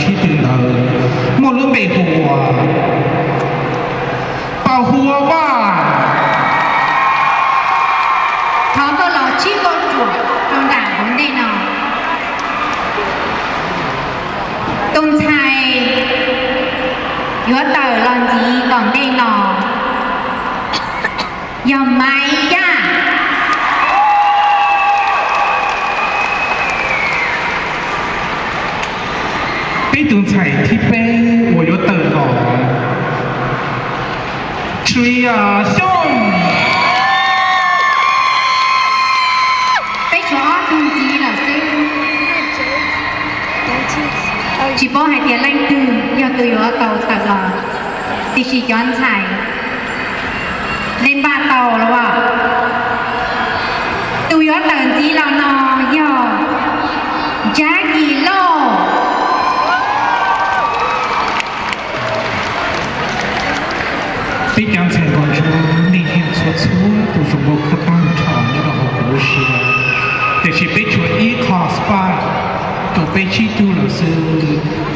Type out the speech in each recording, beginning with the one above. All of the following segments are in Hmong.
sib tw ntawd muaj lub npe hu ua Paj Huab Vaj. Thov koj los tsib kauj ruam rau nram hauv ntej no. Tus ntxhais yuav tawm los ntxiv tom ntej no yog Maiv Yaj. Peb tus ntxhais thib peb uas yuav tawm los, Tshwm Yam Xyooj. Peb tshuav ob tug ntxiv lawm xwb. Tsis paub hais tias leej twg yog tus yuav tau tawm los, tiam sis cov ntxhais nej npaj tau los as? Tus yuav tawm ntxiv los no yog Jackie Lauj. Peb cov ntxhais hluas nraug, nej yeej txhua txhua tus zoo nkauj kawg tag nrho nyob rau hauv kuv lub siab, tiam sis peb tshuav ib qho spot rau peb tsib tug lawm xwb,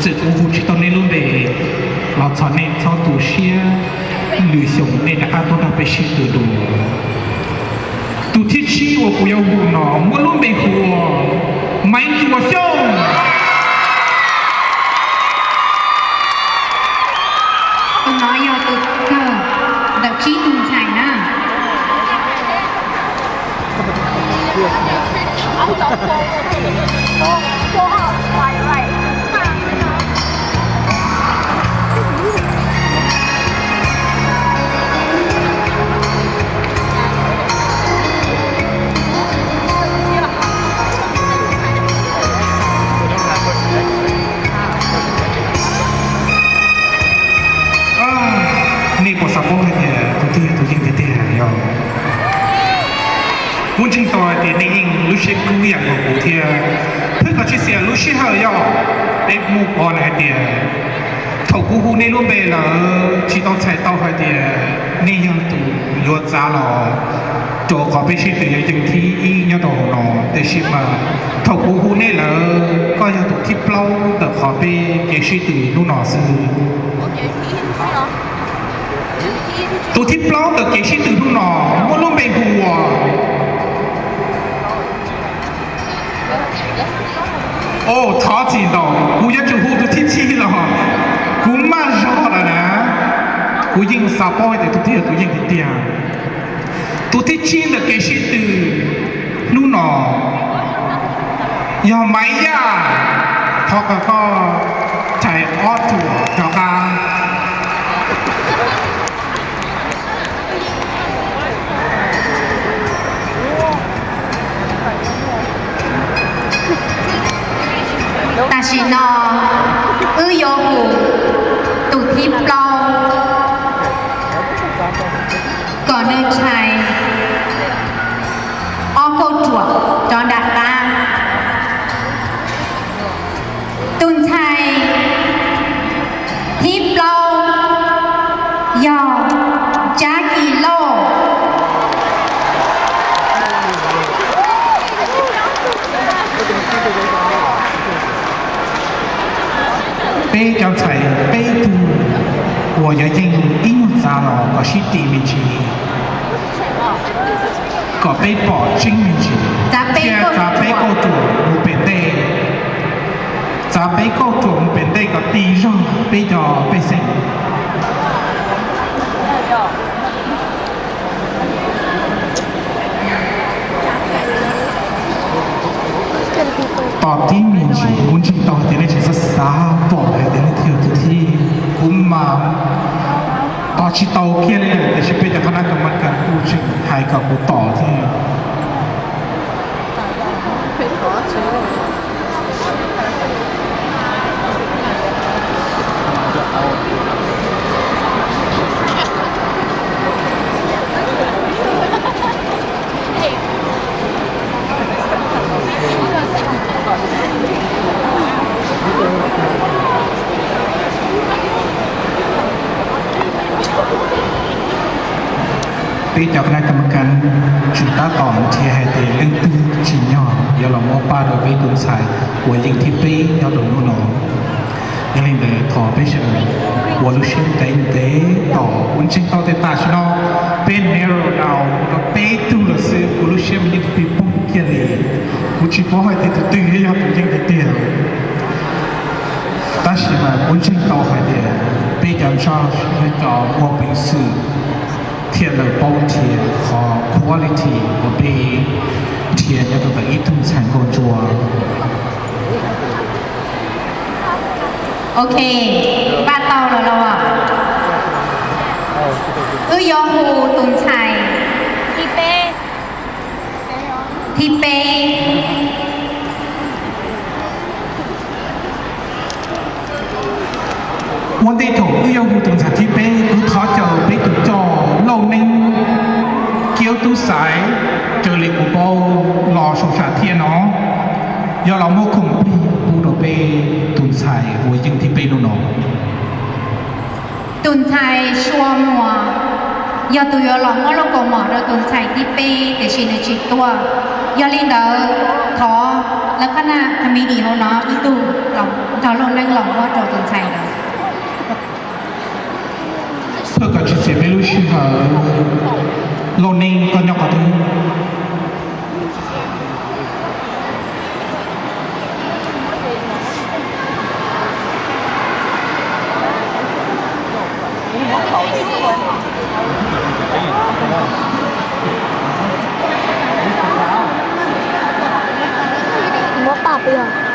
txawm kuv hu tsis tau nej lub npe los thov nej txhob tu siab, lwm xyoo nej rov qab tuaj nrog peb sib tw dua. Tus thib tsib uas kuv yuav hu no muaj lub npe hu ua Maiv Ncua Xyooj. Tus no yog tus kawg ntawm tsib tus ntxhais na. Nej puas xav paub hais tias tus twg yog tus yeej tiag tiag yog? Kuv ntseeg tau hais tias nej yeej lub siab kub yam nkaus kuv thiab. Pheej koj tsis xiam lub sij hawm yog peb muaj pov hais tias thaum kuv hu nej lub npe lawm tsis tau txhais tau hais tias nej yog tus yuav txav los rau qhov peb sib tw yuav yeej thib ib nyob rau hauv no, tiam sis mas thaum kuv hu nej lawm koj yog tus thib plaub ntawm qhov peb kev sib tw hnub no xwb. Tus thib plaub ntawm kev sib tw hnub no muaj lub npe hu ua Au, thov txim ntau, kuv yuav tsum hu tus thib tsib los kuv maj zog lawm na. Kuv yeej xav paub hais tias tus twg yog tus yeej tiag tiag. Tus thib tsib ntawm kev sib tw hnub no yog Maiv Yaj. Thov kom koj rais ob ruam rov qab. Tam sim no wb yuav hu tus thib plaub kom nws rais ob kauj ruam rov nram qab. Tus ntxhais thib plaub yog Jackie Lauj. Peb cov ntxhais peb tug uas yuav yeej ib nyuag txav los kom sib tis me ntsis, kom peb pom tseeb me ntsis, thiab txav peb kauj ruam mus pem ntej. Txav peb kauj ruam mus pem ntej kom tis zog peb cov pej xeem. Tos tib me ntsis, kuv ntseeg tau hais tias nej tseem xav xav pom hais tias leej twg yog tus thib. Kuv mas tos tsis tau kiag li lawm, tiam sis peb cov qhab nab kas mas kas kuj tseem hais kom kuv tos thiab. Peb cov qhab nab kas mas kas tseem tab tom nrhiav hais tias leej twg tsim nyog yuav los muab paj rau peb tus ntxhais uas yeej thib peb nyob rau hnub no. Yog li ntawd thov peb sawv daws ua lub siab ntev ntev tos, kuv ntseeg tau tias tam sim no peb narrow down mus rau peb tug lawm xwb, kuv lub siab mas yeej pib poob kiag li. Kuv tsis paub hais tias tus twg yog tus yeej tiag tiag, tab sis mas kuv ntseeg tau hais tias peb cov ntsa, peb cov muaj peev xwm thiaj li paub nrhiav qhov quality uas peb nrhiav nyob rau ntawm ib tug ntxhais nkauj ntsuab. Ok, npaj tau lawm los? Wb yuav hu tus ntxhais thib peb, thib peb. Ua ntej thaum wb yuav hu tus ntxhais thib peb, kuv thov caw peb tus coj Lauj Neeb Kiaub Tub Xaiv, raws li kuv paub los saum sam thiaj no, yog los muab khoom plig pub rau peb tus ntxhais uas yeej thib peb hnub no. Tus ntxhais Sua Muas yog tus yuav los muab lub kaus mom rau tus ntxhais thib peb, tiam sis nws tsis tuaj. Yog li ntawd, thov lawv qhab naj committee hauv no ib tug nrog Lauj Neeb los muab rau tus ntxhais lawm. Thov kom tsis txiav peb lub sij hawm, Lauj Neeb koj nyob qhov twg? Muab paj pw os.